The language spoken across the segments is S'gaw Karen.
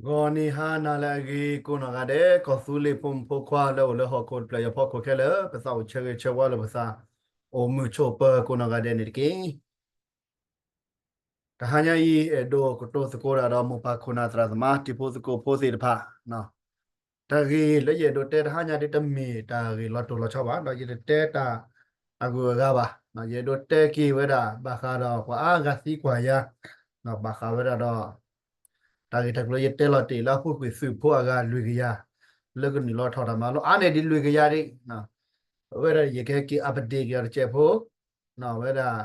ဂီၤနံၤဟါနၤလၢအဂ့ၤ ကိးနီၢ်ဂၤဒဲး ကီၢ်သူလ့ၤဖိမုၣ်ဖိခွါလၢအိၣ်လၢဟီၣ်ခိၣ်တဖျၢၣ်အံၤအဖီခိၣ်ခဲလၢာ် ပသးအိၣ်ဆၢဂ့ၤဆၢဝါလၢပသး အိၣ်မုာ်ဆိးပၢၤကိးနီၢ်ဂၤဒဲးန့ၣ်တက့ၢ်. တဟါညါအံၤ အဲၣ်ဒိးကတိၤသကိးတၢ်ဒီးမိၢ်ပၢ်ခိၣ်နၢ်သရၣ်သမါ တံၤဖိသကိးဖိသ့ၣ်တဖၣ် တၢ်ဂ့ၢ်လၢယအဲၣ်ဒိးတဲတဟါညါဒ်တမ့ၢ်တၢ်ဂ့ၢ်လီၤတိၢ်လီၤဆီဘၣ် ဒီးယတတဲတၢ်အဂုၤအဂၤဘၣ်. ယအဲၣ်ဒိးတဲက့ၤဝဲဒၣ် ဘၣ်ဃးဒီးပှၤအါဂၤသံကွၢ်ယၤ ဘၣ်ဃးဝဲဒၣ်ဒီး တၢ်ဂ့ၢ်တၢ်ကျိၤယတဲလီၤတ့ၢ်လၢအပူၤကွံာ် သုးဖိအဂၤလွံၢ်ကယၤ လၢကနုာ်လီၤထီၣ်တၢ်မၤလိအါန့ၢ်ဒံးလွံၢ်ကယၤဒံး အဝဲဒၣ်ယကဟဲက့ၤ update က့ၤအီၤတစဲးဖိ ဝဲဒၣ်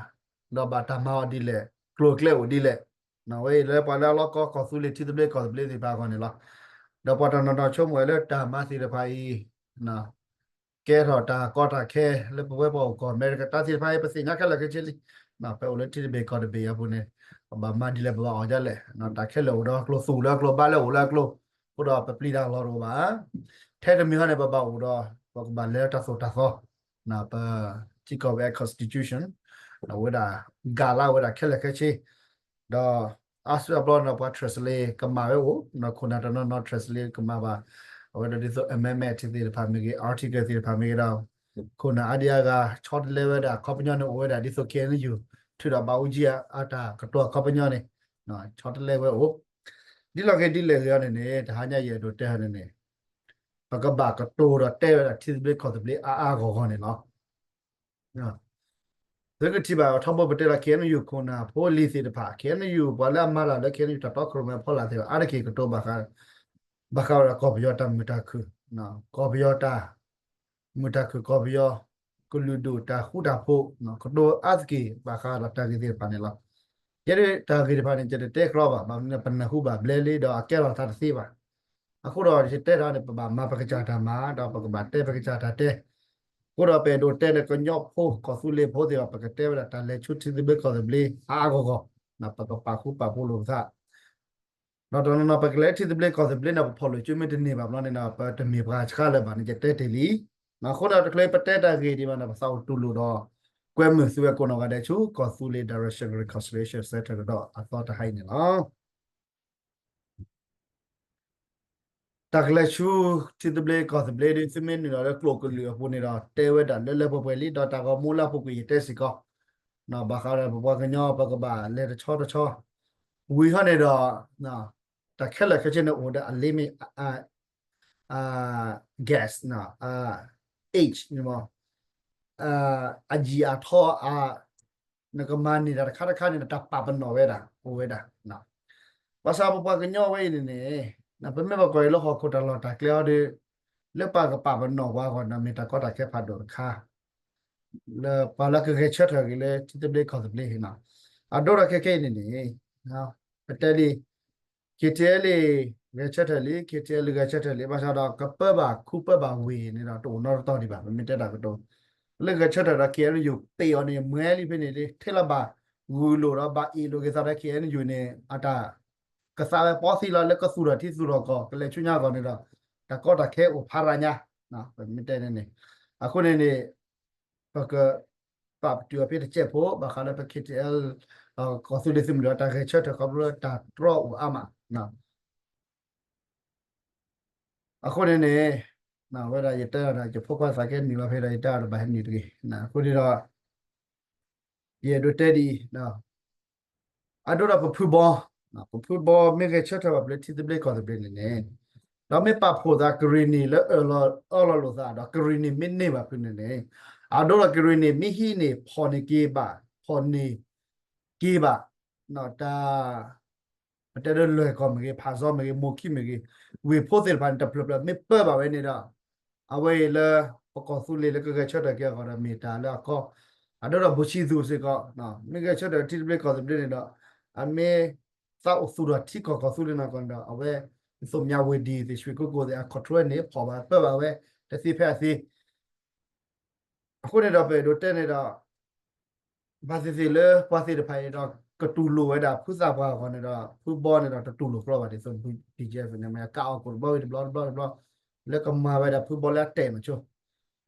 ဒီးဘၣ်တၢ်မၤအီၤဒ်လဲၣ် ကျိၤကျဲအိၣ်ဒ်လဲၣ် အဝဲအံၤလၢပှၤလၢအလီၢ်ကီၢ်ကီၢ်သူလ့ၤထံသဘျ့ကီၢ်သဘျ့သ့ၣ်တဖၣ်အဂီၢ်န့ၣ်လီၤ. ဒီးပှၤတနီၤနီၤဆိကမိၣ်ဝဲလၢတၢ်မၤသ့ၣ်တဖၣ်အံၤ ကဲထီၣ်တၢ်ကီတၢ်ခဲလၢပဝဲပှၤအိၣ်ကီၢ်အမဲရကၤ တၢ်သ့ၣ်တဖၣ်အံၤ ပသ့ၣ်ညါခဲလၢာ်ခဲဆ့လံ. ပအိၣ်လၢထံတဘ့ၣ်ကီၢ်တဘ့ၣ်အပူၤန့ၣ် ပဘၣ်မၤဒ်လဲၣ် ပဘၣ်အီၣ်ဒ်လဲၣ် တၢ်ခဲလၢာ်အိၣ်ဒီးကျိၤ သူၣ်လၢကျိၤ ဘၣ်လၢအိၣ်လၢကျိၤ အဃိဒီးပပျံၤတၢ်လီၤတအိၣ်ဘၣ်. ထဲတမံၤဟီန့ၣ် ပဘၣ်အိၣ်ဒီး ပကဘၣ်လဲၤတၢ်သိၣ်တၢ်သီ ပထံကီၢ်ဝဲ constitution အဝဲဒၣ် ကၤလၢဝဲဒၣ်ခဲလၢာ်ခဲဆ့ ဒီးအါစုအါဘျီန့ၣ် ပှၤ translate ကမၤဝဲအိၣ် ခိၣ်နၢ်တနီၤနီၤ translate ကမၤဘၣ် အဝဲဒၣ်ဒ်သိး amendment သ့ၣ်တဖၣ်မ့ၢ်ဂ့ၤ article သ့ၣ်တဖၣ်မ့ၢ်ဂ့ၤဒီး ခိၣ်နၢ်အါဒံအါဂၤ ဆီတလဲဝဲဒၣ်အခီပညီန့ၣ် အိၣ်ဝဲဒၣ်ဒ်သိး KNU ထုးဒီးဘၣ်အူကၠံအတၢ်ကတိၤအခီပညီန့ၣ် ဆီတလဲဝဲအိၣ် ဒ်လဲၣ်ဂ့ၤဒ်လဲၣ်ဂ့ၤအီၤန့ၣ်န့ၣ် တဟါညါယအဲၣ်ဒိးတဲဟီန့ၣ်န့ၣ် ပကဘၣ်ကတိၤဒီးတဲဝဲဒၣ်ထံသဘျ့ကီၢ်သဘျ့အါအါဂီၢ်ဂီၢ်န့ၣ်လီၤ. သုကထံၣ်ဘၣ် ထီဘိပတဲလီၤ KNU ခိၣ်နၢ်ဖိလံၤသ့ၣ်တဖၣ် KNU ပှၤလၢအမၤတၢ်လၢ KNU တၢ်တီခိၣ်ရိၣ်မဲအဖီလာ်သ့ၣ်တဖၣ် အါတက့ၢ်ကတိၤဘၣ်ဃး ဘၣ်ဃးဝဲဒၣ်ကီၢ်ပယီၤတၢ်မုာ်တၢ်ခုၣ် ကီၢ်ပယီၤတၢ် မုာ်တၢ်ခုၣ် ကီၢ်ပယီၤ ကလုာ်ဒူၣ်တၢ်ဃူတၢ်ဖိး ကတိၤအါတက့ၢ်ဘၣ်ဃးဒီးတၢ်ဂ့ၢ်သ့ၣ်တဖၣ်န့ၣ်လီၤ. ယဲဒၣ်တၢ်ဂ့ၢ်တဖၣ်န့ၣ် ယတတဲကြီဘၣ် ဘၣ်မနုၤလဲၣ် ပနၢ်ဟူဘၣ်ဘျဲလံ ဒီးအကဲထီၣ်သးတသ့ဘၣ်. အဃိဒီးယတဲတၢ်န့ၣ် ပဘၣ်မၤပကစၢ်တၢ်မၤ ဒီးပကဘၣ်တဲပကစၢ်တၢ်တဲ အဃိဒီးပအဲၣ်ဒိးတဲန့ၣ် ကညီဖိကီၢ်သူလ့ၤဖိသ့ၣ်တဖၣ် ပကတဲဝဲဒၣ်တၢ်လဲၤဆူထံသဘျ့ကီၢ်သဘျ့အါအါဂီၢ်ဂီၢ် ပကပာ်ဃူပာ်ဖိးလိာ်ပသး ဒီးတနီၤနီၤ ပကလဲၤထံသဘျ့ကီၢ်သဘျ့န့ၣ် ပဖီၣ်လိာ်စုမ့ၢ်တန့ၢ်ဘၣ်ဘျီန့ၣ်ဒီး ပတမ့ၢ်ပှၤဆှါလၢၤဘၣ်န့ၣ် ယတဲတ့ၢ်လံ. အဃိဒီးတချုးပတဲတၢ်ဂ့ၢ်ဒံးဘၣ်န့ၣ် ပသးအိၣ်တူၢ်လိာ်ဒီး ကွဲမုာ်သုဝဲကိးနီၢ်ဂၤဒဲးဆူ ကီၢ်သူလ့ၤ Direction Reconciliation Center ကဒီးအသီတဟါအံၤန့ၣ်လီၤ. တၢ်ကလဲၤဆူထံသဘျ့ကီၢ်သဘျ့ဒီး သုမ့ၢ်နုာ်လီၤလၢကျိာ်ကလုာ်အပူၤန့ၣ်ဒီး တဲဝဲဒၣ်လၢလၢပှဲၤပှဲၤလံ ဒီးတၢ်ဂီၤမူလၢအပူၤကွံာ်ယတဲစ့ၢ်ကီး ဘၣ်ဃးဒီးပပှၤကညီ ပကဘၣ်လဲၤတဆီတဆီ ဝံၤဟီန့ၣ်ဒီး တၢ်ခဲလၢာ်ခဲဆ့န့ၣ်အိၣ်ဒီးအ limit gas age န့ၣ်မ့ၢ် အယံာ်အထီအ နကမၤန့ၢ်တၢ်တခါတခါန့ၣ် တၢ်ပာ်ပနီၣ်ဝဲဒၣ် အိၣ်ဝဲဒၣ်. ဘၣ်ဆၣ်ပပှၤကညီဝဲအံၤန့ၣ်န့ၣ် ပမ့ၢ်ဘၣ်ကွၢ်အံၤလၢဟီၣ်ခိၣ်တၢ်လီၢ်တၢ်ကျဲအီၤဒီး လၢပှၤကပာ်ပနီၣ်ပှၤအဂီၢ်န့ၣ် မ့ၢ်တၢ်ကီတၢ်ခဲဖးဒိၣ်တခါ လၢပှၤလၢကဂဲၤဆၢထၢၣ်က့ၤလၢထံသဘျ့ကီၢ်သဘျ့ အဒိဒီးခဲခဲအံၤန့ၣ်န့ၣ် ပတဲလံ KTLA ဂဲၤဆၢထၢၣ်လံ KTLA ဂဲၤဆၢထၢၣ်လံ ဘၣ်ဆၣ်ဒီးကပၢဘၣ်ခူပၢဘၣ်ဝ့ၢ်န့ၣ်ဒီး တအိၣ်နီတတီၤဒံးဘၣ် ပမ့ၢ်တဲတၢ်ကတိၤ လၢဂဲၤဆၢထၢၣ်ဒီး KNU ပ့ၢ်အီၤန့ၣ် မွဲလံဖဲန့ၣ်လံ ထဲလၢဘၣ်ဂုာ်လိာ်ဒီးဘၣ်အ့ၣ်လိာ်က့ၤသးဒီး KNU န့ၣ် အတၢ် ကသးဝဲပီသံလီၤလၢကသူၣ်ထီၣ်ထံသူၣ်ထီၣ်ကီၢ် ကလဲၤဆူညါအဂီၢ်န့ၣ်ဒီး တၢ်ကီတၢ်ခဲအိၣ်ဖးရၤညါ ပမ့ၢ်တဲန့ၣ်န့ၣ် အဃိန့ၣ်န့ၣ် ပက ပာ်ပတုာ်အီၤဖဲတစဲးဖိ ဘၣ်ဃးလၢပ KTLA ကီၢ်သူလ့ၤသုးမုၢ်ဒိၣ် တၢ်ဂဲၤဆၢထၢၣ်ခီဖျိတၢ်တြီအိၣ်အါမး အဃိန့ၣ်န့ၣ် ဝဲဒၣ်ယတဲဒီး ယဖိခွါသးကဲနုာ်လီၤဖဲဒီး ယတဲအီၤတဘၣ်ဟဲနုာ်တဂ့ၤ အဃိန့ၣ်ဒီး ယအဲၣ်ဒိးတဲဒ်အံၤ အဒိဒီးပဖုဘီ ပဖုဘီမ့ၢ်ဂဲၤဆၢထၢၣ်ဘၣ်ဖဲလၢထံသဘျ့ကီၢ်သဘျ့န့ၣ်န့ၣ် ဒီးမ့ၢ်ပာ်ဖှိၣ်သးကရံၣ်နံၣ်လၢအၢၣ်လီၤအီလီၤလိာ်သးဒီး ကရံၣ်နံၣ်မ့ၢ်န့ၢ်ဘၣ်ဖဲန့ၣ်န့ၣ် အဒိဒီးကရံၣ်နံၣ်မ့ၢ်ဟံးန့ၢ် ဖီၣ်န့ၢ်က့ၤဘၣ် ဖီၣ်န့ၢ်က့ၤဘၣ် တၢ် ပတဲလၢလွဲၢ်ကီၢ်မ့ၢ်ဂ့ၤ ဖးစီမ့ၢ်ဂ့ၤ မိၢ်ခံမ့ၢ်ဂ့ၤ ဝ့ၢ်ဖိသ့ၣ်တဖၣ်န့ၣ် တဖျၢၣ်ဖျၢၣ်မ့ၢ်ပၢဘၣ်ဝဲန့ၣ်ဒီး အဝဲအံၤလၢ ပကီၢ်သူလ့ၤလၢကဂဲၤဆၢထၢၣ်က့ၤအဂီၢ်ဒီး မ့ၢ်တၢ်လၢအကီ အဒိဒီး ဘိၣ်ဆံသူးစ့ၢ်ကီး မ့ၢ်ဂဲၤဆၢထၢၣ်ထံသဘျ့ကီၢ်သဘျ့န့ၣ်ဒီး အမ့ၢ်သးအိၣ်သူၣ်ထီၣ်ထံကီၢ်ကီၢ်သူလ့ၤနီၢ်ကီၢ်န့ၣ်ဒီး အဝဲ သိၣ်မၠးဝ့ၤဒံၣ်သ့ၣ် ရွှေကုက္ကိုသ့ၣ် အ control န့ၣ် ဖီၣ်ဘၣ်ပၢဘၣ်ဝဲ တသ့ဖဲအသ့ အဃိန့ၣ်ဒီး ပအဲၣ်ဒိးတဲန့ၣ်ဒီး ဘၣ်သ့ၣ်သ့ၣ်လၢပှၤသ့ၣ်တဖၣ်အံၤဒီး ကတူၢ်လိာ်ဝဲဒၣ်ဖုသးပှၢ်အဂီၢ်န့ၣ်ဒီး ဖုဘီန့ၣ်ဒီး တတူၢ်လိာ်ကြီဘၣ်ဒ်သိး ဘီ BGF န့ၣ် မ့ၢ်ကးအီၣ်ကိၣ်တဘျီဝံၤတဘျီတဘျီတဘျီ လၢကမၤဝဲဒၣ်ဖုဘီလၢအတဲာ်မးဆိ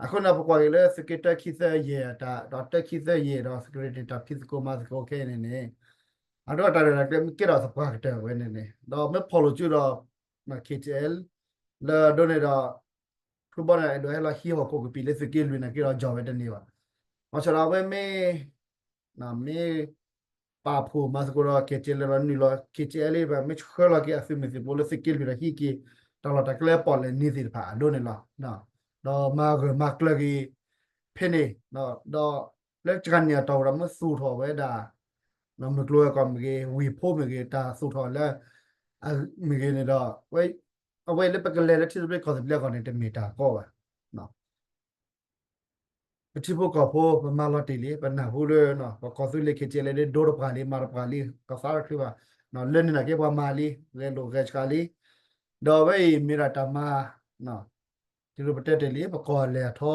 အဃိန့ၣ် ပကွၢ်က့ၤလၢသုးက့တၢခံသၢယဲၢ်အတၢ် ဒီးတၢခံသၢယဲၢ်ဒီး သုးက့တၢ်ဖံးသကိးမၤသကိးခဲအံၤန့ၣ်န့ၣ် အဒိတၢ်ရဲၣ်တၢ်ကျဲၤမ့ၢ်ကဲထီၣ်သပှၢ်ကတၢၢ်ဝဲန့ၣ်န့ၣ် ဒီးမ့ၢ်ဖီၣ်လိာ်စုဒီး KTLA လၢအဒိန့ၣ်ဒီး ဖုဘီန့ၣ် အဲၣ်ဒိးဟဲလီၤဟံးဟီၣ်ခိၣ်ကပံာ်လၢသုးက့လွံၢ်နာ်က့ဒီး ကၠီၣ်ဝဲတန့ၢ်ဘၣ်. ဘၣ်ဆၣ်ဒီးအဝဲမ့ၢ် မ့ၢ်ပာ်ဖှိၣ်မၤသကိးဒီး KTLA လီၤနုာ်လီၤ KTLA လၢ မ့ၢ်ဆှၢလီၤက့ၤအသုးမုၢ်သံၣ်ဘိလၢသုးက့လွံၢ်ဒီးဟံးက့ၤ တၢ်လီၢ်တၢ်ကျဲပီၣ်လဲၣ်နံၤသ့ၣ်တဖၣ်အဒိန့ၣ်လီၤ. ဒီးမၤဂၢၢ်မၤကျၢၤက့ၤ ဖဲန့ၣ် ဒီးလၢတဂၤန့ၣ်အတီၢ်ပူၤဒီး မ့ၢ်သူၣ်ထီၣ်ဝဲဒၣ် မုၢ်ကျိၤဝဲၤကွာ်မ့ၢ်ဂ့ၤ ဝ့ၢ်ဖိမ့ၢ်ဂ့ၤ တၢ်သူၣ်ထီၣ်လၢ မ့ၢ်ဂ့ၤန့ၣ်ဒီး အဝဲလၢပကလဲၤလၢထံသဘျ့ကီၢ်သဘျ့အဂီၢ်န့ၣ် တမ့ၢ်တၢ်ကီဘၣ်. ပထံဖိကီၢ်ဖိ ပမၤလီၤတံၢ်လံ ပနၢ်ဟူလၢ ပကီၢ်သူလ့ၤ KTLA လၢဒိတပှၢ်လံ မၤတပှၢ်လံ ကသါတချုးဘၣ်. လၢန့ၣ်နာ်က့ပှၤမၤလံ ဂဲၤလိာ်ဂဲၤဆှးလံ. ဒီးအဝဲအံၤမ့ၢ်ဒၣ်တၢ်မၤ ဒ်သိးပတဲတ့ၢ်လံ ပကီၢ်အလဲၤအထီ,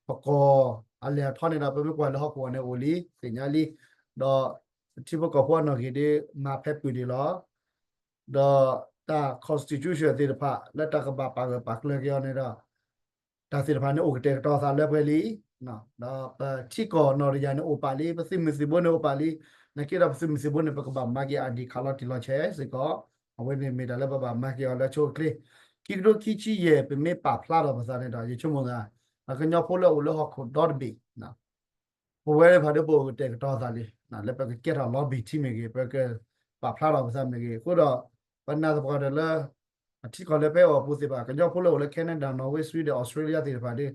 ပကီၢ်အလဲၤအထီန့ၣ်ဒီး ပမ့ၢ်ကွၢ်လၢဟီၣ်ခိၣ်အံၤန့ၣ်အိၣ်လံ သ့ၣ်ညါလံ. ဒီးပထံဖိကီၢ်ဖိအနီၣ်ဂံၢ်ဒ် မၤဖဲပှဲၤဒံးလီၤ. ဒီးတၢ် constitution သ့ၣ်တဖၣ် လၢတၢ်ကဘၣ်ပာ်ဂၢၢ်ပာ်ကျၢၤက့ၤအီၤန့ၣ်ဒီး တၢ်သ့ၣ်တဖၣ်န့ၣ်အိၣ်ကတဲာ်ကတီၤသးလၢပှဲၤလံ. ဒီးပထံကီၢ်နီၣ်တယၢ်န့ၣ်အိၣ်ပာ်လံ, ပသုးမုၢ်သံၣ်ဘိန့ၣ်အိၣ်ပာ်လံ, နာ်က့ဒီးပသုးမုၢ်သံၣ်ဘိန့ၣ် ပကဘၣ်မၤက့ၤအဒံးခးလီၤတံၢ်လီၤဆဲးစ့ၢ်ကီး, အဝဲန့ၣ်မ့ၢ်တၢ်လၢပဘၣ်မၤက့ၤအီၤလၢအဆိအချ့. ခံကထိခံဆံယဲၢ် ပမ့ၢ်ပာ်ဖျါထီၣ်ပသးန့ၣ်ဒီး ယဆိကမိၣ်သး ပှၤကညီဖိလၢအအိၣ်လၢဟီၣ်ခိၣ်ဒီတဘ့ၣ် ပဝဲဖးဒိၣ်ပအိၣ်ကတဲာ်ကတီၤသးလံ, လၢပကကဲထီၣ် lobby team မ့ၢ်ဂ့ၤ, ပကပာ်ဖျါထီၣ်ပသးမ့ၢ်ဂ့ၤ, အဃိဒီး ပနာ်သပှၢ်တၢၢ်လၢ အထံကီၢ်လၢပဟဲအိၣ်အပူၤသ့ၣ်တဖၣ် ကညီဖိလၢအိၣ်လၢ Canada, Norway, Sweden, Australia သ့ၣ်တဖၣ်ဒီး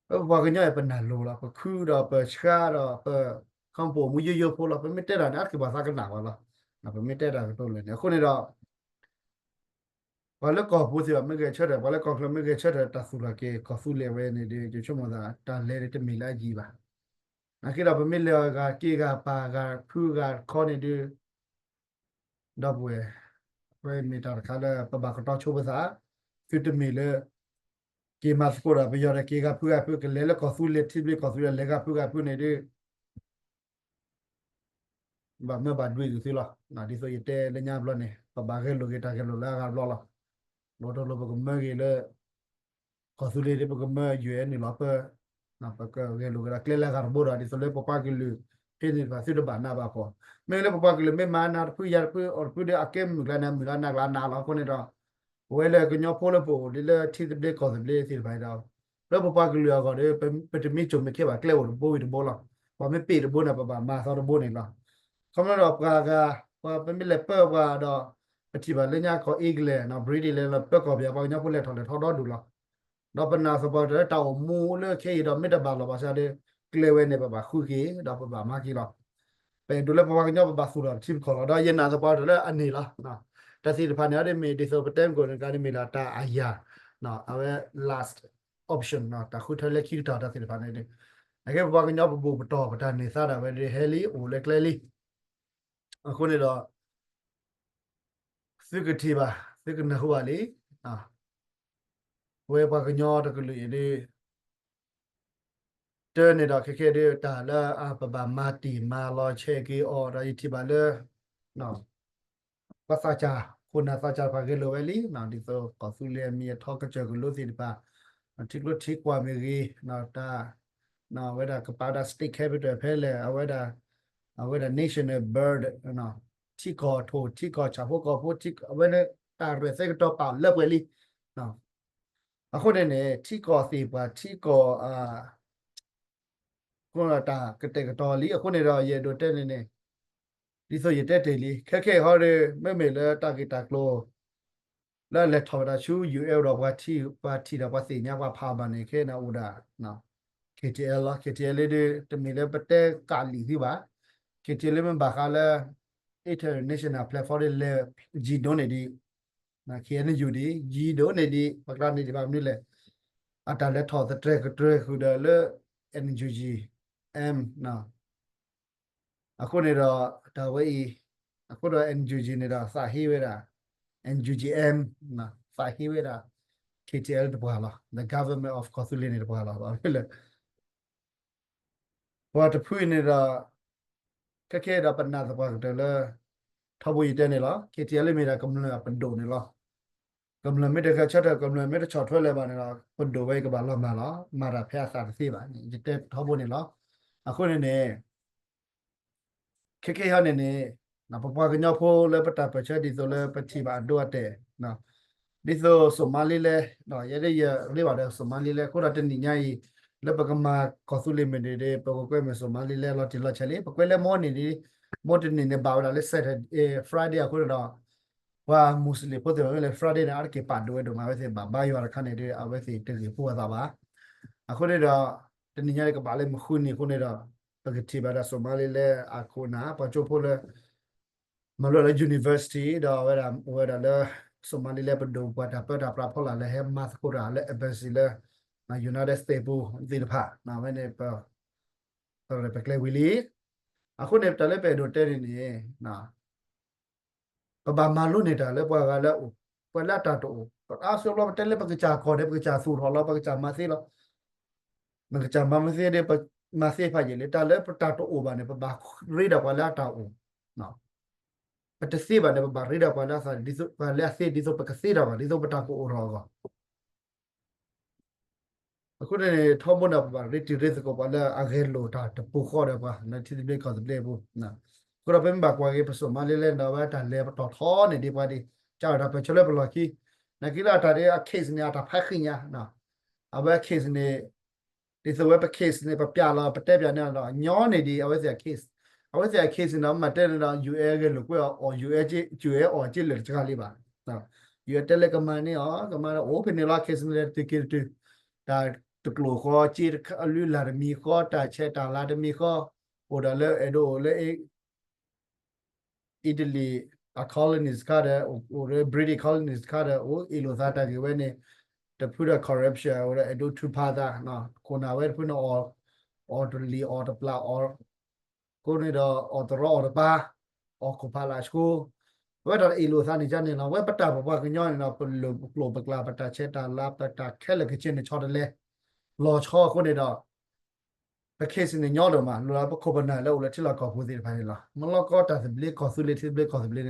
ပပှၤကညီအံၤပနၢ်လိၤလီၤ, ပခုဒီးပဆှါဒီးပ ခီပအိၣ်မူယိယိဖိလီၤ, ပမ့ၢ်တဲတၢ်န့ၣ် အါတက့ၢ်ပှၤသးကနၣ်ဝဲလီၤ, ပမ့ၢ်တဲတၢ်ကတိၤလၢာ်န့ၣ် အဃိန့ၣ်ဒီး ပှၤလၢကီၢ်ပူၤသ့ၣ်တဖၣ်မ့ၢ်ဂဲၤဆၢထၢၣ်, ပှၤလၢကီၢ်ချၢမ့ၢ်ဂဲၤဆၢထၢၣ် တၢ်သူၣ်ထီၣ်က့ၤကီၢ်သူလ့ၤဝဲန့ၣ်ဒီး ယဆိကမိၣ်သး တၢ်လဲၤန့ၣ်တမ့ၢ်လၢအယံၤဘၣ်. နာ်က့ဒီးပမ့ၢ်လဲၤအဂၤက့ၤဂၤပာ်ဂၤဖုဂၤတခီန့ၣ်ဒီး ဒီပုၢ်ဝဲၢ်, အဝဲမ့ၢ်တၢ်တခါလၢပဘၣ်ကတီၤဆိပသး, သုတမ့ၢ်လၢ က့ၤမၤသကိးဒီးပယီၤဒီးက့ၤဂၤဖုဂၤဖု ကလဲၤလၢကီၢ်သူလ့ၤထံသဘျ့ကီၢ်သူလ့ၤ လဲၤဂၤဖုဂၤဖုန့ၣ်ဒီး ဘၣ်မၢဘၣ်ဒွံးက့ၤသုလီၤ. ဒ်သိးယတဲလၢညါဘျီန့ၣ် ပဘၣ်ဂဲၤလိာ်က့ၤတၢ်ဂဲၤလိာ်လၢအဂၤဘျီလီၤ. ဒီးတလိၣ်ပကမၢဂ့ၤလၢ ကီၢ်သူလ့ၤဒီး ပကမၢ ယူၢ်အဲၣ် န့ၣ်လီၤ. ပ ပကဂဲၤလိာ်က့ၤဒီးကျဲလၢအဂၤတဘိဒီး ဒ်သိးလၢပပှၤကလုာ် ဖဲန့ၣ်တဖၣ်သုတဘၣ်နးဘၣ်ဖှီၣ်. မ့ၢ်လၢပပှၤကလုာ်မ့ၢ်မၤနၤတဖုယၤတဖု အီၤတဖုဒီး အကဲမုၢ်ကျါန့ၣ် မုၢ်ကျါနၤကျါနၤလီၤ. အဃိန့ၣ်ဒီး ပဝဲလၢကညီဖိလၢပအိၣ်ဒ်လၢထံသဘျ့ကီၢ်သဘျ့သ့ၣ်တဖၣ်ဒီး လၢပပှၤကလုာ်အဂီၢ်ဒီး ပတမ့ၢ်စိာ်မ့ၢ်ခဲဘၣ် ကျဲအိၣ်တဘိဝံၤတဘိလီၤ. ပှၤမ့ၢ်ပ့ၢ်တဘိန့ၣ် ပဘၣ်မၤသီတဘိန့ၣ်လီၤ. ခီဖျိဒီးပှၤဂၤ ပှၤပမ့ၢ်လဲၤပၢပှၤဒီး ပထံၣ်ဘၣ်လၢညါကီၢ် England နီၣ် British လဲၤလီၤပၢကီၢ်ပယီၤ ပှၤကညီဖိလဲၤထီၣ်လဲၤထီဒီဒူၣ်လီၤ. ဒီးပနာ်သပှၢ်ကတၢၢ်လၢတၢ်အိၣ်မူလၢခဲအံၤဒီး မ့ၢ်တဘၣ်လီၤဘၣ်ဆၣ်ဒီး ကျဲဝဲန့ၣ် ပဘၣ်ဃုက့ၤ ဒီးပဘၣ်မၤက့ၤလီၤ. ပအဲၣ်ဒိးလၢပပှၤကညီပဘၣ်သူၣ်ထီၣ်ပထံပကီၢ်လီၤ. ဒီးယနာ်သပှၢ်ကတၢၢ်လၢအန့ၣ်လီၤ. တၢ်သ့ၣ်တဖၣ်န့ၣ် အဒ်မ့ၢ်ဒ်သိးပတဲမုၢ်ကိၣ်န့ၣ် ကန့ၣ်မ့ၢ်ဒၣ်တၢ်အယာ် အဝဲ last option တၢ်ဃုထၢလၢခံကတၢၢ်တၢ်သ့ၣ်တဖၣ်န့ၣ် အကဲပပှၤကညီပဘူၣ်ပတီၢ်ပတၢ်န့ၢ်သါဒၣ်ဝဲဒီးဟဲလံ အိၣ်လၢကျဲလံ. အဃိန့ၣ်ဒီး သုကထံၣ်ဘၣ် သုကနၢ်ဟူဘၣ်လံ. ပဝဲပှၤကညီတကလုာ်အံၤဒီး တၢ်န့ၣ်ဒီးခဲခဲဒီး တၢ်လၢပဘၣ်မၤတံၢ်မၤလီၤဆဲးက့ၤအီၤဒီး ယထံၣ်ဘၣ်လၢ ပှၤသးစၢ် ခိၣ်နၢ်သးစၢ်တဖၣ်ဂဲၤလိာ်ဝဲလံ. ဒ်သိးကီၢ်သူလ့ၤအမံၤအထီ ကစၢၢ်ကလိသ့ၣ်တဖၣ် ထံကျိထံကွၢ်မ့ၢ်ဂ့ၤ တၢ် အဝဲဒၣ်ကပာ်ဝဲဒၣ် state capital ဖဲလဲၣ် အဝဲဒၣ် အဝဲဒၣ် national bird ထံကီၢ်ထိၣ် ထံကီၢ်ဆၣ်ဖိကီၢ်ဖိ အဝဲန့ၣ် တၢ်ရဲၣ်သဲကတီၤပာ်လၢပှဲၤလံ. အဃိန့ၣ်န့ၣ် ထံကီၢ်သ့ၣ်ပှၤထံကီၢ် အဃိဒီးတၢ်ကတဲာ်ကတီၤလံ. အဃိန့ၣ်ဒီး ယအဲၣ်ဒိးတဲန့ၣ်န့ၣ် ဒ်သိးယတဲတ့ၢ်လံ ခဲခဲအံၤဟီဒီး မ့မ့ၢ်လၢတၢ်ဂ့ၢ်တၢ်ကျိၤ လၢအလဲၤထီၣ်ဝဲဒၣ်ဆူ ယူၢ်အဲၣ် ဒီးပှၤထံၣ် ပှၤထံၣ်ဒီးပှၤသ့ၣ်ညါပှၤဖးဘၣ်န့ၣ် ခဲအံၤန့ၣ်အိၣ်ဒၣ် KTLA လီၤ. KTLA လၢဒ် တမ့ၢ်လၢပတဲကးလံာ်သုဘၣ်. KTLA လၢမ့ၢ်ဘၣ်ဃးလၢ international platform ဒ်လဲၣ် ယံၤဒိၣ်န့ၢ်ဒံး KNU ဒ် ယံၤဒိၣ်န့ၢ်ဒံး ပကျါန့ၣ်ဒံးဘၣ်မနုၤလဲၣ် အတၢ်လဲၤထီၣ်သတြဲၤကတြဲၤဃုာ်ဒီးလၢ NUG M အဃိန့ၣ်ဒီး တၢ်ဝဲအံၤ အဃိဒီး NUG န့ၣ်ဒီး သးဟ့ဝဲဒၣ် NUG M သးဟ့ဝဲဒၣ် KTLA တပှၤလီၤ. The government of ကီၢ်သူလ့ၤန့ၣ်တပှၤလီၤ. ဘၣ်မနုၤလဲၣ် ပှၤတဖုအံၤန့ၣ်ဒီး ခဲခဲဒီးပနာ်သပှၢ်ကတၢၢ်လၢ ထီဘိယတဲန့ၣ်လီၤ. KTLA လၢမ့ၢ်ဒၣ်ကမျၢၢ်အပဒိၣ်န့ၣ်လီၤ. ကမျၢၢ်မ့ၢ်တဂဲၤဆၢထၢၣ် ကမျၢၢ်မ့ၢ်တဆီၣ်ထွဲလၢၤဘၣ်န့ၣ်ဒီး ပဒိၣ်ဝဲအံၤကဘၣ်လီၤမၢ်လီၤ. မၤတၢ်ဖဲအသးတသ့ဘၣ်န့ၣ် ယတဲထီဘိန့ၣ်လီၤ. အဃိန့ၣ်န့ၣ် ခဲခဲအံၤန့ၣ်န့ၣ် ပပှၤကညီဖိလၢပတၢ်ပၢၢ်ဆၢဒ်သိးလၢပထံၣ်ဘၣ်အဒိအတဲာ် ဒ်သိး Somaliland ယဲဒၣ်ယရ့ဘၣ်ဒီး Somaliland အဃိဒီးတနံၤညါအံၤ လၢပကမၤကီၢ်သူလ့ၤမ့ၢ်န့ၣ်ဒီး ပကကွဲမုာ် Somaliland လီၤတံၢ်လီၤဆဲးလံ ပကွဲလၢမိၢ်န့ၣ်ဒီး မိၢ်တနံၤန့ၣ်ဘၣ်ဝဲဒၣ်လၢ Saturday Friday အဃိန့ၣ်ဒီး ပှၤမူစလ့ၣ်ဖိသ့ၣ်တဖၣ်မ့ၢ်လဲၤ Friday န့ၣ် အါတက့ၢ်ပာ်ဒိၣ်ဝဲဒိၣ်မး အဝဲသ့ၣ်ဘၣ်ဘါယွၤတခါန့ၣ်ဒီး အဝဲသ့ၣ်တဂ့ၤဖိအသးဘၣ်. အဃိန့ၣ်ဒီး တနံၤညါန့ၣ်ကဘၣ်လၢမုၢ်ဃုနံၤအဃိန့ၣ်ဒီး ပကထံၣ်ဘၣ်ဒၣ် Somaliland အခိၣ်နၢ် ပှၤကၠိဖိလၢ မၤလိလၢ university ဒီးအဝဲဒၣ်အိၣ်ဝဲဒၣ်လၢ Somaliland ပဒိၣ်ပှၤတၢ်ပၢတၢ်ပြးဖီလာ်လၢဟဲမၤသကိးတၢ်လၢ embassy လၢ United States ပူၤသ့ၣ်တဖၣ် အဝဲန့ၣ် ပ ပကျဲၤဝံၤလံ. အဃိန့ၣ် တၢ်လၢပအဲၣ်ဒိးတဲန့ၣ်န့ၣ် ပဘၣ်မၤလိန့ၢ်တၢ်လၢပှၤဂၤလၢအအိၣ် ပှၤလၢအတၢ်တအိၣ် ပအါစုဘျီပတဲလၢပကစၢ်ကီၢ်န့ၣ် ပကစၢ်သူၣ်ထီၣ်လီၤ ပကစၢ်မၤသ့လီၤ. ပကစၢ်မၤမၤသ့ဒီး ပမၤသ့ဖးယံာ်လံ တၢ်လၢပတၢ်တအိၣ်ဘၣ်န့ၣ် ပဘၣ်ရ့ဒီးပှၤလၢအတၢ်အိၣ် ပတသ့ဘၣ်န့ၣ် ပဘၣ်ရ့ဒီးပှၤလၢအသး ပှၤလၢအသ့ ဒ်သိးပကသ့တၢ်ဘၣ် ဒ်သိးပတၢ်ကအိၣ်ထီၣ်အဂီၢ် အဃိန့ၣ် ထီဘိန့ၣ် ပဘၣ်ရ့တံၤရ့သကိးပှၤလၢအဂဲၤလိာ်တၢ်တပူၤဃီဒီးပှၤ လၢထံသဘျ့ကီၢ်သဘျ့အပူၤ အဃိဒီးပမ့ၢ်ဘၣ်ကွၢ်က့ၤ ပစိာ်မါလ့လဲၣ်န့ၣ်ဒီး အဝဲတၢ်လဲၤပတီၢ်ထီန့ၢ်ဒံးပှၤဒံး ကၢ်ဝဲတၢ်ပၢၢ်ဆၢလၢပလီၢ်ခံ နာ်က့လၢအတၢ်ဒ်အ case န့ၣ် အတၢ်ဖးဃံညါ အဝဲ case န့ၣ် ဒ်သိးဝဲပ case န့ၣ် ပပျးလီၤ ပတဲပျးန့ၣ်ဒီး ညီန့ၢ်ဒံး အဝဲသ့ၣ်အ case အဝဲသ့ၣ်အ case န့ၣ်ဒီး မ့ၢ်တဲန့ၣ်ဒီး ယူၢ်အဲၣ်ဂဲၤလိာ်ကွဲအီၤ ယူၢ်အဲၣ် ယူၢ်အဲၣ်အီၤက့လၢာ်တစှၤလံဘၣ် ယူၢ်အဲၣ်တဲလၢကမၤန့ၢ်အီၤ ကမၤဒီးအိၣ်ဖဲန့ၣ်လီၤ case န့ၣ် တတုၤက့ၤတတုၤ တၢ်တကျိာ်ဃီ က့အလုၢ်အလၢ်တမံၤဃီ တၢ်ဆဲးတၢ်လၤတမံၤဃီ အိၣ်ဒီးလၢအဲၣ်ဒိးအိၣ်လၢ Italy အ colonies တခါဒီး အိၣ်လၢ British colonies တခါဒီး အိၣ်အ့ၣ်လိာ်သးတၢ်ဂ့ၢ်ဝဲန့ၣ် တဖုဒီး corruption အိၣ်ဒီးအဲၣ်ဒိးထုးဖးသး ခိၣ်နၢ်ဝဲတဖုန့ၣ် အီၣ်တလံာ်အီၣ်တပျၢ်အီၣ် အဃိန့ၣ်ဒီး အီၣ်တရီအီၣ်တပါ အီၣ်ခိၣ်ဖးလၢ်ဆိ အဝဲတၢ်အ့ၣ်လိာ်သးန့ၣ်ကန့ၣ်လီၤ ဝဲပတၢ်ပပှၤကညီန့ၣ်ဒီး ပလိာ်ပကျိာ်ပကျါ ပတၢ်ဆဲးတၢ်လၤ ပတၢ်ခဲလၢာ်ကဆ့န့ၣ် ဆီတလဲ လီၤဆီအဃိန့ၣ်ဒီး ပ case န့ၣ်ညီဒိၣ်မး လိၣ်လၢပခိၣ်ပနၢ်လၢအိၣ်လၢထံလီၢ်ကီၢ်ပူၤသ့ၣ်တဖၣ်န့ၣ်လီၤ. မလီကီတၢ်သဘျ့ကီၢ်သူလ့ၤ ထံသဘျ့ကီၢ်သဘျ့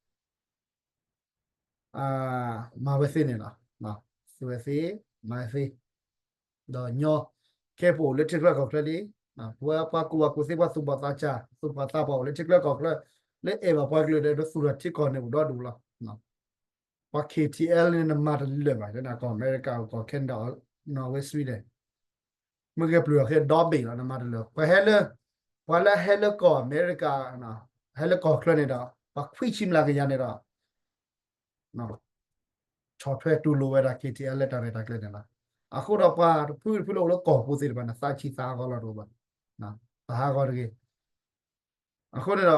န့ၣ်ဒီး မၤဝဲသ့န့ၣ်လီၤ. သုဝဲသ့ မၤဝဲသ့ ဒီးညီ ခဲပအိၣ်လၢထံချၢကီၢ်ချၢလံ ပဝဲပှၤကူၣ်ဘၣ်ကူၣ်သ့ ပှၤသူၣ်ဘီၣ်သးစၢ် သူၣ်ဘီၣ်သးပှၢ်အိၣ်လၢထံချၢကီၢ်ချၢ လၢအဲၣ်ဘၣ်ပှၤကလုာ်ဒီး သူၣ်ထီၣ်ထံကီၢ်န့ၣ်အိၣ်ဒီဒူၣ်လီၤ. ပှၤ K T L န့ၣ် နမၤတလၢာ်ဘၣ် ကီၢ်အမဲရကၤ ကီၢ် Canada Norway Sweden မ့ၢ်ဂဲၤပျုၢ်အီၤခဲဒီဘ့ၣ်လီၤ နမၤတလၢာ် ပှၤဟဲလၢ ပှၤလၢဟဲလၢကီၢ်အမဲရကၤ ဟဲလၢကီၢ်ချၢန့ၣ်ဒီး ပှၤခွံဆံမျးကယၤန့ၣ်ဒီး ဆီၣ်ထွဲတူၢ်လိာ်ဝဲဒၣ် K T L လၢတၢ်ရဲၣ်တၢ်ကျဲၤန့ၣ်လီၤ. အဃိဒီးပှၤတဖုတဖုလၢအိၣ်လၢကီၢ်ပူၤသ့ၣ်တဖၣ်န့ၣ် သးဆံးသးဟး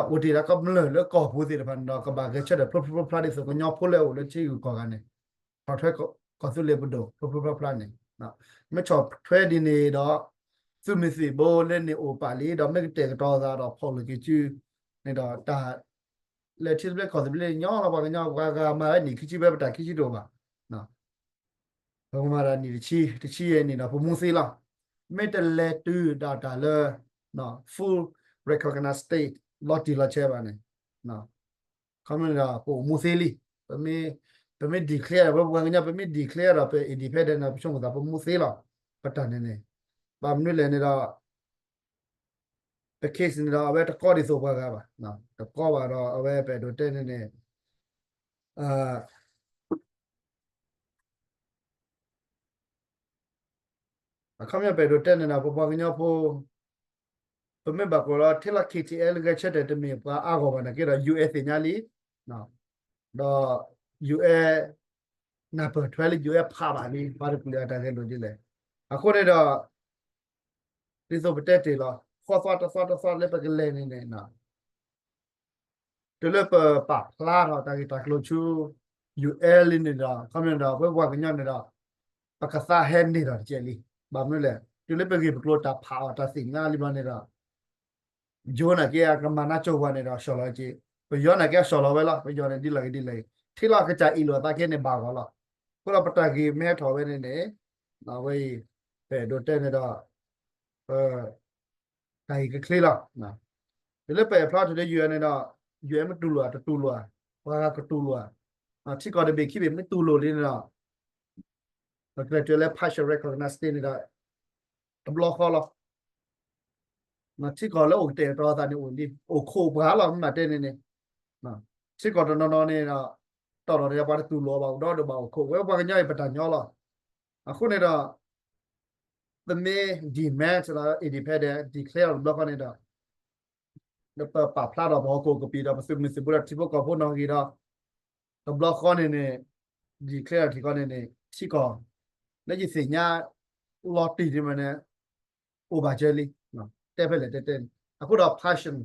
ဂီၤလီၤတအိၣ်ဘၣ် သးဟးဂီၤတဂ့ၤ အဃိန့ၣ်ဒီး အိၣ်တ့ၢ်လၢကမျၢၢ်လၢကီၢ်ပူၤသ့ၣ်တဖၣ်န့ၣ်ဒီး ကဘၣ်ဂဲၤဆၢထၢၣ်ဖျိဖျိဖျါဖျါဒ်သိးကညီဖိလၢအအိၣ်လၢထံဂုၤကီၢ်ဂၤန့ၣ် ဆီၣ်ထွဲကီၢ်သူလ့ၤပဒိၣ် ဖျိဖျိဖျါဖျါန့ၣ် မ့ၢ်ဆီၣ်ထွဲဒ်န့ၣ်ဒီး သုးမုၢ်သံၣ်ဘိလၢန့ၣ်အိၣ်ပာ်လံဒီး မ့ၢ်ကတဲာ်ကတီၤသးဒီးဖီၣ်လိာ်က့ၤစု န့ၣ်ဒီးတၢ် လၢထံသဘျ့ကီၢ်သဘျ့ညီလီၤ ပှၤကညီပှၤဂၤမၤဝဲနံၣ်ခံဆံဘျဲၣ် ပတၢ်ခံဆံတအိၣ်ဘၣ် ပကမၤတၢ်နံၣ်တဆံ တဆံယဲၢ်နံၣ်ဒီး ပမူသ့လီၤ. မ့ၢ်တလဲၤတုၤဒၣ်တၢ်လၢ full recognize state လီၤတံၢ်လီၤဆဲးဘၣ်န့ၣ် ခီမ့ၢ်ဒီး ပအိၣ်မူသ့လံ. ပမ့ၢ် ပမ့ၢ် declare ပပှၤကညီ ပမ့ၢ် declare ဒီး ပ independent ဒီး ပဆိကမိၣ်သး ပမူသ့လီၤ. ပတၢ်န့ၣ်န့ၣ် ဘၣ်မနုၤလဲၣ်န့ၣ်ဒီး ပ case န့ၣ်ဒီး အဝဲတကီဒ်သိးပှၤဂၤဘၣ်. တကီဘၣ်ဒီး အဝဲပအဲၣ်ဒိးတဲန့ၣ်န့ၣ် အခီပညီပအဲၣ်ဒိးတဲန့ၣ်ဒီး ပပှၤကညီဖိ ပမ့ၢ်ဘၣ်ကွၢ်လီၤ ထဲလီၤ K T L ဂဲၤဆၢထၢၣ်တမ့ၢ်ပှၤအါဂီၢ်ဘၣ်နာ်က့ဒီး ယူၢ်အဲၣ်သ့ၣ်ညါလံ ဒီး ယူၢ်အဲၣ် နၢ်ပၢၢ်ထွဲလၢ ယူၢ်အဲၣ် ဖးဘၣ်လံ ပှၤတကလုာ်အတၢ်ဂဲၤလိာ်ဒ်လဲၣ်. အဃိန့ၣ်ဒီး ဒ်သိးပတဲတ့ၢ်လီၤ ဃီသွါတသွါတသွါလၢပကလဲၤန့ၣ်န့ၣ် တုၤလၢပပာ်ဖျါထီၣ်တၢ်ဂ့ၢ်တၢ်ကျိၤဆူ ယူၢ်အဲၣ် လံန့ၣ်ဒီး ခီမ့ၢ်ဒီး ပပှၤကညီန့ၣ်ဒီး ပကသးဟဲန့ၢ်ဒီးတကဲးလံ. ဘၣ်မနုၤလဲၣ် တုၤလၢပဂ့ၢ်ပကျိၤတၢ်ဖးအီၤတၢ်သ့ၣ်ညါလံဘျီန့ၣ်ဒီး ယိၤနာ်က့ အကမၤနၢ်ကၠိပှၤန့ၣ်ဒီး ဆီၣ်လီၤက့ၤ ပယီၤနာ်က့ အဆီၣ်လီၤဝဲလီၤ. ပယီၤန့ၣ် ဒ်လဲၣ်ဂ့ၤဒ်လဲၣ်ဂ့ၤ ထံလီၤကစၢ်အ့ၣ်လိာ်အသးခဲန့ၣ် ဘၣ်ဂီၤလီၤ. အဃိဒီးပတၢ်ဂ့ၢ်မ့ၢ်ဟဲထီၣ်ဝဲန့ၣ်န့ၣ် အဝဲအံၤ ပအဲၣ်ဒိးတဲန့ၣ်ဒီး တၢ်အံၤကချ့လီၤ. တုၤလၢပအဲၣ်ဖျါထီၣ်လၢ ယူၢ်အဲၣ် န့ၣ်ဒီး ယူၢ်အဲၣ် မ့ၢ်တူၢ်လိာ် တတူၢ်လိာ် ပှၤဂၤကတူၢ်လိာ် ထံကီၢ်တဘ့ၣ်ခံဘ့ၣ် မ့ၢ်တူၢ်လိာ်လံန့ၣ်ဒီး ပကျဲၤတုၤလၢ partial recognize state န့ၣ်ဒီး တဘျီဃီလီၤ. ထံကီၢ်လၢအိၣ်ကတဲာ်ကတီၤသးန့ၣ်အိၣ်လံ အိၣ်ခိးပှၤလီၤ မ့ၢ်မၤတဲန့ၣ်န့ၣ် ထံကီၢ်တနီၤနီၤန့ၣ်ဒီး တီၢ်လီၤန့ၣ် ပှၤတတူၢ်လိာ်ဘၣ်အိၣ်ဒီးဒိၣ်ဘၣ်အိၣ်ခိး ဝဲပှၤကညီအံၤပတၢ်ညီလီၤ. အဃိန့ၣ်ဒီး ပမ့ၢ် demand လီၤ independent declare တဘျီဃီန့ၣ်ဒီး ပပာ်ဖျါထီၣ်ပဟီၣ်ခိၣ်ကပံာ်ဒီး ပသုးမုၢ်သံၣ်ဘိဒီးထံဖိကီၢ်ဖိနီၣ်ဂံၢ်ဒီး တဘျီဃီန့ၣ်န့ၣ် declare ထံကီၢ်န့ၣ်န့ၣ် ထံကီၢ် လၢယသ့ၣ်ညါ လီၤတံၢ်န့ၣ်မ့ၢ်န့ၣ် အိၣ်ဘၣ်စၢၤလံ တဲဖဲလဲၣ်တဲတဲန့ၣ် အဃိဒီး partial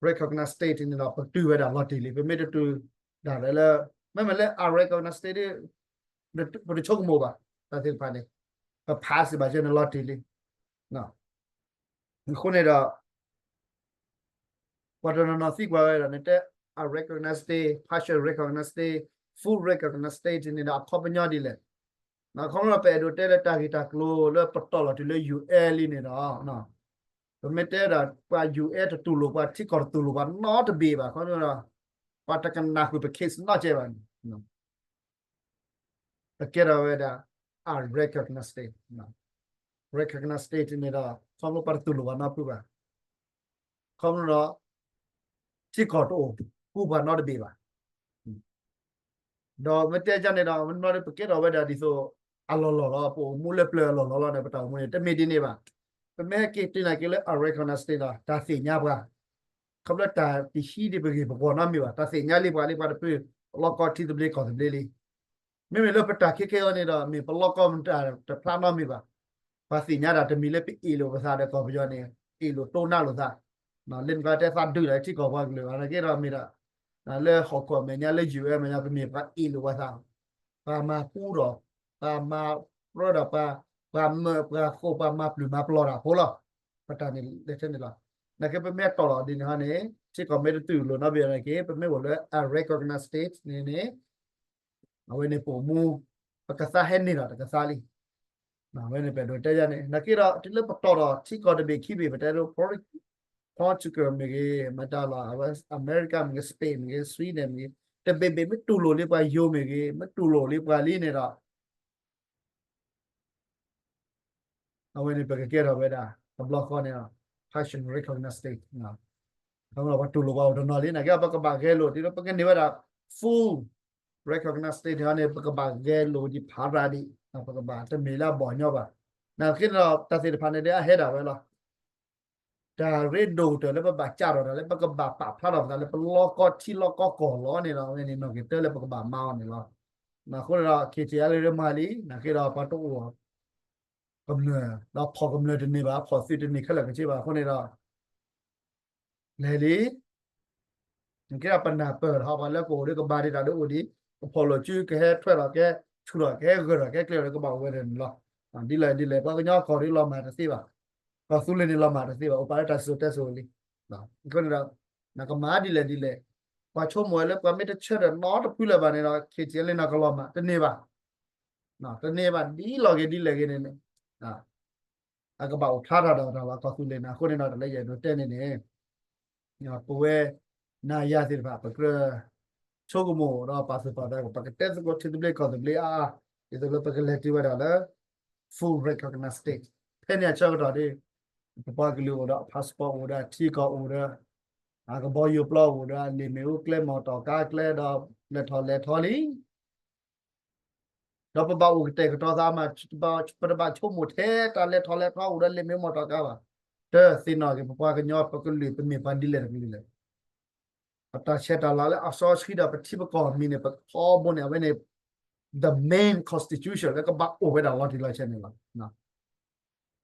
recognize state န့ၣ်ဒီး ပတုၤဝဲဒၣ်လီၤတံၢ်လံ ပမ့ၢ်တတုၤဒၣ်လဲာ်လၢ မ့မ့ၢ်လၢ unrecognized state ပတဆိကမိၣ်ဘၣ် တၢ်သ့ၣ်တဖၣ်န့ၣ် ပ pass ဘၣ်စၢၤန့ၣ်လီၤတံၢ်လံ အဃိန့ၣ်ဒီး ပှၤတနီၤနီၤသံကွၢ်ဝဲဒၣ်န့ၣ် တဲ unrecognized state, partial recognize state, full recognize state န့ၣ်ဒီး အခီပညီဒ်လဲၣ်. ခီဖျိပအဲၣ်ဒိးတဲလၢတၢ်ဂ့ၢ်တၢ်ကျိၤလၢပတီၢ်လီၤတုၤလၢ ယူၢ်အဲလံန့ၣ်ဒီး ပမ့ၢ်တဲဒၣ်ပှၤ ယူၢ်အဲ တတူၢ်လိာ်ပှၤ ထံကီၢ်တတူၢ်လိာ်ပှၤနီတဘ့ၣ်ဘၣ် ခီဖျိဒီး ပှၤတကနၣ်ဃုာ်ပ case နီတစဲးဘၣ်န့ၣ် ပကဲထီၣ်ဝဲဒၣ် unrecognized state, recognize state န့ၣ်ဒီး ခီဖျိပှၤတတူၢ်လိာ်ပှၤနီတဖုဘၣ်, ခီဖျိဒီး ထံကီၢ်တအိၣ်ဃူပှၤနီတဘ့ၣ်ဘၣ်. ဒီးမ့ၢ်တဲဒ်န့ၣ်ဒီး မ့ၢ်နီၢ်ဒီးပကဲထီၣ်ဝဲဒၣ်ဒ်သိး အလီၢ်လီၢ်လီၤ, ပအိၣ်မူလၢပျၢၤအလီၢ်လီၢ်လီၤန့ၣ် ပတၢ်အိၣ်မူန့ၣ် တမ့ၢ်ဒ်န့ၣ်ဘၣ်. ပမ့ၢ်ဟဲက့ၤတုၤနာ်က့ၤလၢ unrecognized state ဒီး တၢ်သ့ၣ်ညါပှၤ ခီဖျိတၢ်တဟံးဒံးပဂ့ၢ်ပဂီၢ်နီတမံၤဘၣ်, တၢ်သ့ၣ်ညါလံပှၤလံပှၤတဖု ပလီၢ်ကီထံသဘျ့ကီၢ်သဘျ့လံ. မ့မ့ၢ်လၢပတၢ်ခဲခဲအံၤန့ၣ်ဒီး မ့ၢ်ပလီၢ်ကီမတၤတဖျါနီတမံၤဘၣ်. ပှၤသ့ၣ်ညါဒၣ်တမံၤလၢပအ့ၣ်လိာ်ပသးဒီးကီၢ်ပယီၤန့ၣ် အ့ၣ်လိာ်တိၢ်နးလိာ်သး, လၢနကတဲသးဒုးဒီးထံကီၢ်ပှၤကလုာ်ဘၣ်, နာ်က့ဒီးမ့ၢ်ဒီး လၢဟီၣ်ခိၣ်အမဲာ်ညါလၢ ယူၢ်အဲမဲာ်ညါ ပမ့ၢ်ပှၤအ့ၣ်လိာ်ပှၤသး ပှၤမၤပူဒီး ပှၤမၤပြၢဒီးပှၤ, ပှၤမၢပှၤဃိ ပှၤမၤပျုၢ်မၤပျီၢ်တၢ်ဖိလီၤ. ပတၢ်န့ၣ်လဲၤထဲန့ၣ်လီၤ. နာ်က့ပမ့ၢ်တီၢ်လီၤဒ်န့ၣ်ဟီန့ၣ် ထံကီၢ်မ့ၢ်တတူၢ်လိာ်နီတဘ့ၣ်နာ်က့ ပမ့ၢ်အိၣ်လၢ unrecognized state န့ၣ်န့ၣ် အဝဲန့ၣ်ပအိၣ်မူ ပကသါဟဲန့ၢ်ဒီးတကသါလံ. အဝဲန့ၣ်ပအဲၣ်ဒိးတဲယၤန့ၣ် နာ်က့ဒီး တုၤလၢပတီၢ်ဒီး ထံကီၢ်တဘ့ၣ်ခံဘ့ၣ် ပတဲဒိ Portugal မ့ၢ်ဂ့ၤ မတၤလီၤ အဝဲ America မ့ၢ်ဂ့ၤ Spain မ့ၢ်ဂ့ၤ Sweden မ့ၢ်ဂ့ၤ တဘ့ၣ်ဘ့ၣ်မ့ၢ်တူၢ်လိာ်လံပှၤယိၤမ့ၢ်ဂ့ၤ မ့ၢ်တူၢ်လိာ်လံပှၤလံန့ၣ်ဒီး အဝဲန့ၣ်ပကကဲထီၣ်ဝဲဒၣ် တဘျီဃီန့ၣ် partial recognize state ပှၤတူၢ်လိာ်ပှၤအိၣ်တနီၤလံ နာ်က့ ပကဘၣ်ဂဲၤလိာ် တုၤလၢပကန့ၢ်ဝဲဒၣ် full recognize state န့ၣ် ပကဘၣ်ဂဲၤလိာ်ဒံးဖးရၤဒံး ပကဘၣ်တမ့ၢ်လၢအဘီၣ်ညီဘၣ်. နာ်က့န့ၣ်ဒီး တၢ်သ့ၣ်တဖၣ်န့ၣ်ဒီး အဟဲဒၣ်ဝဲလီၤ. တၢ်ရ့ဒိၣ်ကတၢၢ်လၢပဘၣ်ကးထီၣ်တၢ်လၢပကဘၣ်ပာ်ဖျါထီၣ်ပသးလၢပလီၢ်ကီထံလီၢ်ကီကီၢ်လီၤန့ၣ်လီၤ. အဝဲန့ၣ်နီၢ်က့ၤတၢ်လၢပကဘၣ်မၤအီၤန့ၣ်လီၤ. အဃိန့ၣ်ဒီး KTLA မၤလံ နာ်က့ဒီးပှၤတအိၣ် ကမျၢၢ် ဒီးဖီၣ်ကမျၢၢ်တန့ၢ်ဘၣ် ဖီၣ်သုးတန့ၢ်ခဲလၢာ်ကဆ့ဘၣ် အဃိန့ၣ်ဒီး လဲၤလံ နကဲဒီးပနၢ်ပၢၢ်ထီၣ်ပှၤလၢကအိၣ်ဒီးကဘၣ်ဒံးတၢ်ဒီးအိၣ်ဒံး ကဖီၣ်လိာ်စု ကဟဲထွဲထီၣ် ကဟဲဆူၣ်ထီၣ် ကဟဲဂၢၢ်ထီၣ် ကဟဲကျဲထီၣ်ဒီးကဘၣ်အိၣ်ဝဲဒၣ်န့ၣ်လီၤ. ဒ်လဲၣ်ဒ်လဲၣ် ပှၤကညီကီၢ်ဒုးလီၤမၢ်တသ့ဘၣ်, ကီၢ်သူလ့ၤန့ၣ်လီၤမၢ်တသ့ဘၣ် အိၣ်ပာ်လၢတၢ်စံၣ်စိၤတဲစိၤလံ. အဃိန့ၣ်ဒီး နကမၤဒ်လဲၣ်ဒ်လဲၣ် ပှၤဆိကမိၣ်ဝဲလၢပှၤမ့ၢ်တဆၢထၢၣ်နီတဖုလၢၤဘၣ်န့ၣ်ဒီး KTLA န့ၣ်ကလီၤမၢ် တန့ၢ်ဘၣ် တန့ၢ်ဘၣ်ဒ်လီၤဂ့ၤဒ်လဲၣ်ဂ့ၤန့ၣ်န့ၣ် အကဘၣ်အိၣ်ဖျါထီၣ်ဒီးတၢ်လီၢ်ကီၢ်သူလ့ၤန့ၣ် အဃိန့ၣ်ဒီး တၢ်လၢယအဲၣ်ဒိးတဲန့ၣ်န့ၣ် ပဝဲ နၤယၤသ့ၣ်တဖၣ် ပကြၢးဆိကမိၣ်ဒီးပာ်သူၣ်ပာ်သး ပကတဲသကိးထံသဘျ့ကီၢ်သဘျ့အါအါ ဒ်သိးလၢပကလဲၤတုၤဝဲဒၣ်လၢ full recognize state ဖဲန့ၣ်အဆၢကတီၢ်ဒီး ပပှၤကလုာ်အိၣ်ဒီး passport အိၣ်ဒီး ထံကီၢ်အိၣ်ဒီး အကဘီယူၤပျီအိၣ်ဒီး လ့ၣ်မ့ၣ်အူကျဲ မီၣ်တီၢ်ကါကျဲဒီး လဲၤထီၣ်လဲၤထီလံ ဒီးပဘၣ်အိၣ်ကတဲာ်ကတီၤသးမး ပတဘၣ်ဆိကမိၣ်ထဲတၢ်လဲၤထီၣ်လဲၤထီအိၣ်ဒီးလ့ၣ်မ့ၣ်အူမီၣ်တီၢ်ကါဘၣ်. တသ့ၣ်နီၣ်က့ၤ ပပှၤကညီပကလုာ် ပမ့ၢ်ပှၤဒ်လဲၣ်တကလုာ်လဲၣ်. ပတၢ်ဆဲးတၢ်လၤလၢအစီဆှံဒီးပထံပကီၢ်မံၤန့ၣ် ပထီဘိန့ၣ် အဝဲန့ၣ် the main constitution လၢကဘၣ်အိၣ်ဝဲဒၣ်လီၤတံၢ်လီၤဆဲးန့ၣ်လီၤ.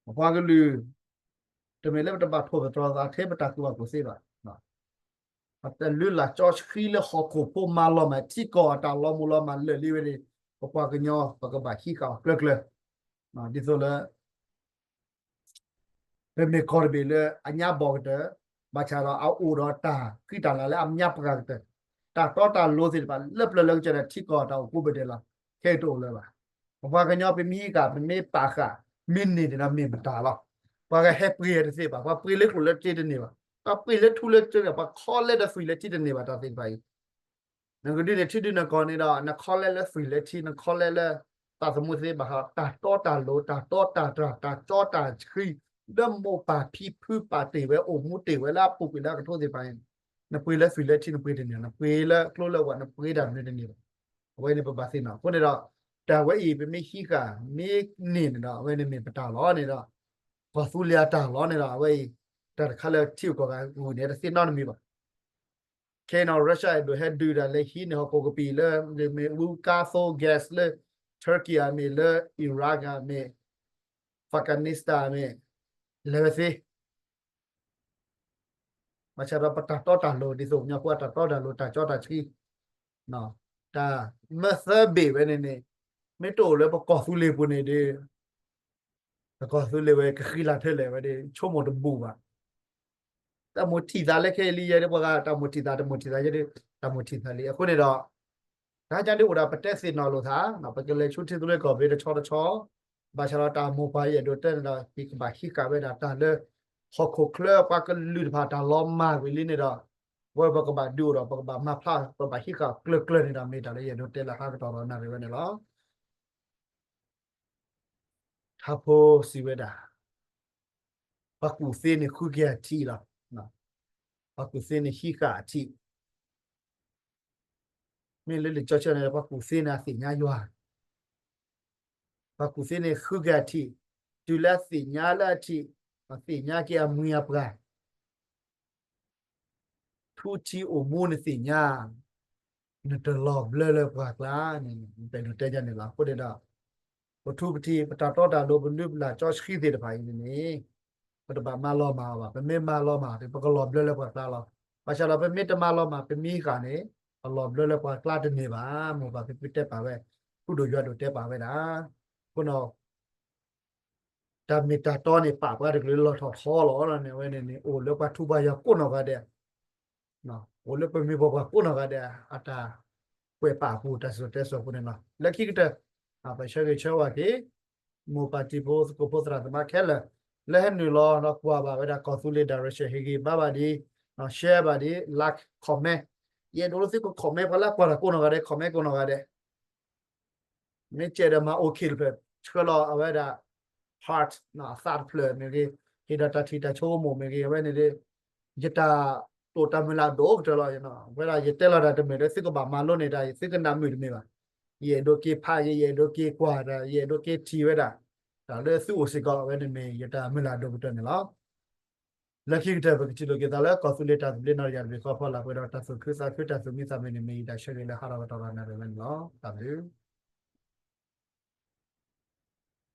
ပပှၤကလုာ် တမ့ၢ်လၢပတဘၣ်ထိၣ်သတြီၤသးထဲပတၢ်ကူၣ်ဘၣ်ကူၣ်သ့ဘၣ်. ပတလုၢ်လၢ်စီဆှံလၢဟီၣ်ခိၣ်ဖိမၤလီၤမၢ် ထံကီၢ်အတၢ်လီၤမုၢ်လီၤမၢ်လၢာ်လံဝဲန့ၣ် ပပှၤကညီ ပကဘၣ်ဟံးဃာ်အီၤကျၢၤကျၢၤ ဒ်သိးလၢ ပမ့ၢ်ကီၢ်တဘ့ၣ်လၢအညါဘီၣ်ကတၢၢ် ဘၣ်ဆၣ်ဒီးအအိၣ်ဒီးတၢ်ဃံတၢ်လၤလၢအမညါပှၤကတၢၢ် တၢ်တီတၢ်လိၤသ့ၣ်တဖၣ် လၢပျၢၤလၢကစၢၢ်ဒီးထံကီၢ်တၢ်အိၣ်ကူဘၣ်ဒဲးလီၤ. ခဲအံၤတအိၣ်လၢၤဘၣ်. ပပှၤကညီပမ့ၢ်ဟံးဃာ် ပမ့ၢ်ပာ်ဃာ် မ့ၢ်န့ၢ်န့ၣ်ဒီးမ့ၢ်မတၤလီၤ. ပှၤကဟဲပှ့ၤတသ့ဘၣ်, ပှၤပှ့ၤလၢကျိၣ်လၢစ့တန့ၢ်ဘၣ်, ပှၤပှ့ၤလၢထူလၢစ့ဒီး ပှၤခီလဲလၢသွံၣ်လၢထံတန့ၢ်ဘၣ် တၢ်သ့ၣ်တဖၣ်အံၤ နကဒုးန့ၢ်ထံဒုးန့ၢ်ကီၢ်န့ၣ်ဒီး နခီလဲလၢသွံၣ်လၢထံ နခီလဲလၢ သးသမူသ့ဘၣ်ဃး တၢ်တီတၢ်လိၤ တၢ်တီတၢ်တြၢ် တၢ်စီတၢ်ဆှံ လၢမိၢ်ပၢ်ဖံဖုပာ်တ့ၢ်ဝဲ အိၣ်မူတ့ၢ်ဝဲလၢအပူၤကွံာ်လၢအကထိသ့ၣ်တဖၣ်န့ၣ် နပှ့ၤလၢသွံၣ်လၢထံနပှ့ၤတန့ၢ်, နပှ့ၤလၢကျိလၢဝးနပှ့ၤတၢ်မနုၤတန့ၢ်ဘၣ်. အဝဲန့ၣ်ပဘၣ်သ့ၣ်နီၣ်. အဃိန့ၣ်ဒီး တၢ်ဝဲအံၤ ပမ့ၢ်ဟံးဃာ်မ့ၢ်န့ၢ်န့ၣ်ဒီး အဝဲန့ၣ်မ့ၢ်ပတၢ်လီၤန့ၣ်ဒီး ကီၢ်သူလ့ၤအတၢ်လီၤန့ၣ်ဒီး အဝဲအံၤ တၢ်တခါလၢထံဂုၤကီၢ်ဂၤအဂီၢ်န့ၣ် တသ့ၣ်နီၣ်တမံၤဘၣ်. ခဲအံၤနီၣ် Russia အဲၣ်ဒိးဟဲဒုးတၢ်လၢဟံးန့ၢ်ဟီၣ်ခိၣ်ကပံာ်လၢ မ့ၢ်ဝံကါသိ gas လၢ Turkey မ့ၢ်လၢ Iraq မ့ၢ် Afghanistan မ့ၢ် လဲၤဝဲသ့ ဘၣ်ဆၣ်ဒီးပတၢ်တီတၢ်လိၤ ဒ်သိးပှၤကညီဖိအတၢ်တီတၢ်လိၤ တၢ်ကၠီတၢ်ဆှံ တၢ်မၢသၢဘ့ၣ်ဝဲန့ၣ်န့ၣ် မ့ၢ်တအိၣ်လၢပကီၢ်သူလ့ၤပူၤန့ၣ်ဒီး ပကီၢ်သူလ့ၤဝဲကဃံလၤထဲလဲၣ်ဝဲဒီး ဆိကမိၣ်တဘူၣ်ဘၣ်. တၢ်မိၣ်ထံၣ်သးလၢခဲအံၤလံယဲဒီး ပှၤဂၤတၢ်မိၣ်ထံၣ်သး တမိၣ်ထံၣ်သးယဲဒီး တၢ်မိၣ်ထံၣ်သးလံ. အဃိန့ၣ်ဒီး တၢ်ကန့ၣ်အိၣ်ဒီးပတဲသ့ၣ်နီၣ်လိာ်သး ပကလဲၤဆူထံသဘျ့ကီၢ်ဘ့တဆီတဆီ ဘၣ်ဆၣ်ဒီးတၢ်မိၢ်ပှၢ်ယအဲၣ်ဒိးတဲန့ၣ်ဒီး ယကဘၣ်ဟံးဃာ်ဝဲဒၣ်တၢ်လၢ ဟီၣ်ခိၣ်ချၢပှၤကလုာ်တဖၣ်တၢ်လီၤမၢ်ကွံာ်လံန့ၣ်ဒီး ဝဲပကဘၣ်ဒုးအိၣ်ဒီး ပကဘၣ်မၤဖျါ ပဘၣ်ဟံးဃာ်ကျၢၤကျၢၤန့ၣ်ဒီး မ့ၢ်တၢ်လၢယအဲၣ်ဒိးတဲလၢဟါကတီၢ်ဒီးနၣ်ရံၣ်ဝဲန့ၣ်လီၤ. ထါဖိစံးဝဲဒၣ် ပှၤကူၣ်သ့န့ၣ်ဃုက့ၤအထံးလီၤ. ပှၤကူၣ်သ့န့ၣ်ဟံးဃာ်အထံး မ့ၢ်လၢလံာ်စီဆှံန့ၣ် ပှၤကူၣ်သ့န့ၣ် အသ့ၣ်ညါယွၤ, ပှၤကူၣ်သ့န့ၣ်ဃုက့ၤအထံး, တုၤလၢအသ့ၣ်ညါလၢအထံး, အသ့ၣ်ညါက့ၤအမှံၤအပှၢ်, ထူထံးအိၣ်မူနသ့ၣ်ညါ, နတလီၤဘျၢလၢပှၤကျါန့ၣ် ပအဲၣ်ဒိးတဲဒ်န့ၣ်လီၤ. အဃိန့ၣ်ဒီး ပထူပထံး ပတၢ်တီတၢ်လိၤပလုၢ်ပလၢ်ကၠီဆှံသ့ၣ်တဖၣ်အံၤန့ၣ်န့ၣ် ပတဘၣ်မၤလီၤမၢ်အီၤဘၣ်. ပမ့ၢ်မၤလီၤမၢ်ဒီး ပကလီၤဘျၢလၢပှၤကျါလီၤ. ဘၣ်ဆၣ်ဒီးပမ့ၢ်တမၤလီၤမၢ် ပမံဃာ်န့ၣ် အလီၤဘျၢလၢပှၤကျါတန့ၢ်ဘၣ်. မိၢ်ပၢ်ဖံဖုတဲပာ်ဝဲ, ဃုဒိၣ်ယွၤဒိၣ်တဲပာ်ဝဲဒၣ်. အဃိဒီး တၢ်မ့ၢ်တၢ်တီန့ၣ် ပာ်ပှၤတကလုာ်လီၤထီၣ်ထီလီၤန့ၣ် အဝဲန့ၣ်န့ၣ် အိၣ်လၢပှၤထူပှၤယွၤကိးနီၢ်ဂၤဒဲး, အိၣ်လၢပမိၢ်ပပၢ်ကိးနီၢ်ဂၤဒဲး အတၢ်ကွဲးပာ်အပူၤ တၢ်စံၣ်စိၤတဲစိၤအပူၤန့ၣ်လီၤ. လၢခံကတၢၢ် ပဆၢဂ့ၤဆၢဝါက့ၤ မိၢ်ပၢ်တံၤဖိသကိးဖိ သရၣ်သမါခဲလၢာ် လၢဟဲနုာ်လီၤဒီးကွၢ်ဘၣ်ဝဲဒၣ်ကီၢ်သူလ့ၤ direction ဟ့ၣ်ဂံၢ်ဘါဘၣ်ဒံး, share ဘၣ်ဒံး, like, comment, ယအဲၣ်ဒိးလၢသုက comment ပှၤလၢကွၢ်တၢ်ကိးနီၢ်ဂၤဒဲး comment ကိးနီၢ်ဂၤဒဲး မ့ၢ်ကဲဒီးမၤ OK တဖျၢၣ် ဆှၢလီၤအဝဲဒၣ် heart အသးတဖျၢၣ်မ့ၢ်ဂ့ၤ, ဟ့ၣ်ဒီးတၢ်ထံၣ်တၢ်ဆိကမိၣ်မ့ၢ်ဂ့ၤ, အဝဲန့ၣ်ဒီး ယတၢ်တိာ်တၢ်မုၢ်လၢ်ဒိၣ်ကတၢၢ်လီၤ. ဝဲဒၣ်ယတဲလီၤတၢ်တမ့ၢ်ဒီး သုကဘၣ်မၤလိန့ၢ်တၢ် သုကနၢ်မုာ်တမ့ၢ်ဘၣ်. ယအဲၣ်ဒိးက့ၤဖးက့ၤ, ယအဲၣ်ဒိးက့ၤကွၢ်တၢ်, ယအဲၣ်ဒိးက့ၤထံၣ်ဝဲဒၣ် တၢ်လၢသုအိၣ်စ့ၢ်ကီး အဝဲန့ၣ်မ့ၢ်ယတၢ်မုၢ်လၢ်ဒိၣ်ကတၢၢ်န့ၣ်လီၤ. လၢခံကတၢၢ် ပကထံၣ်လိာ်က့ၤသးလၢ ကီၢ်သူလ့ၤတၢ်သဘျ့နီၢ်တယၢ်တဘ့ၣ်ဃီဖီလာ်ပှဲၤဒီး တၢ်သူၣ်ခုသးခု တၢ်သူၣ်မံသးမုာ်န့ၣ် မ့ၢ်ယတၢ်ဆၢဂ့ၤလၢဟါဒီးကတီၢ်ဒီးနၣ်ရံၣ်ဝဲန့ၣ်လီၤ. တၢ်ဘျုး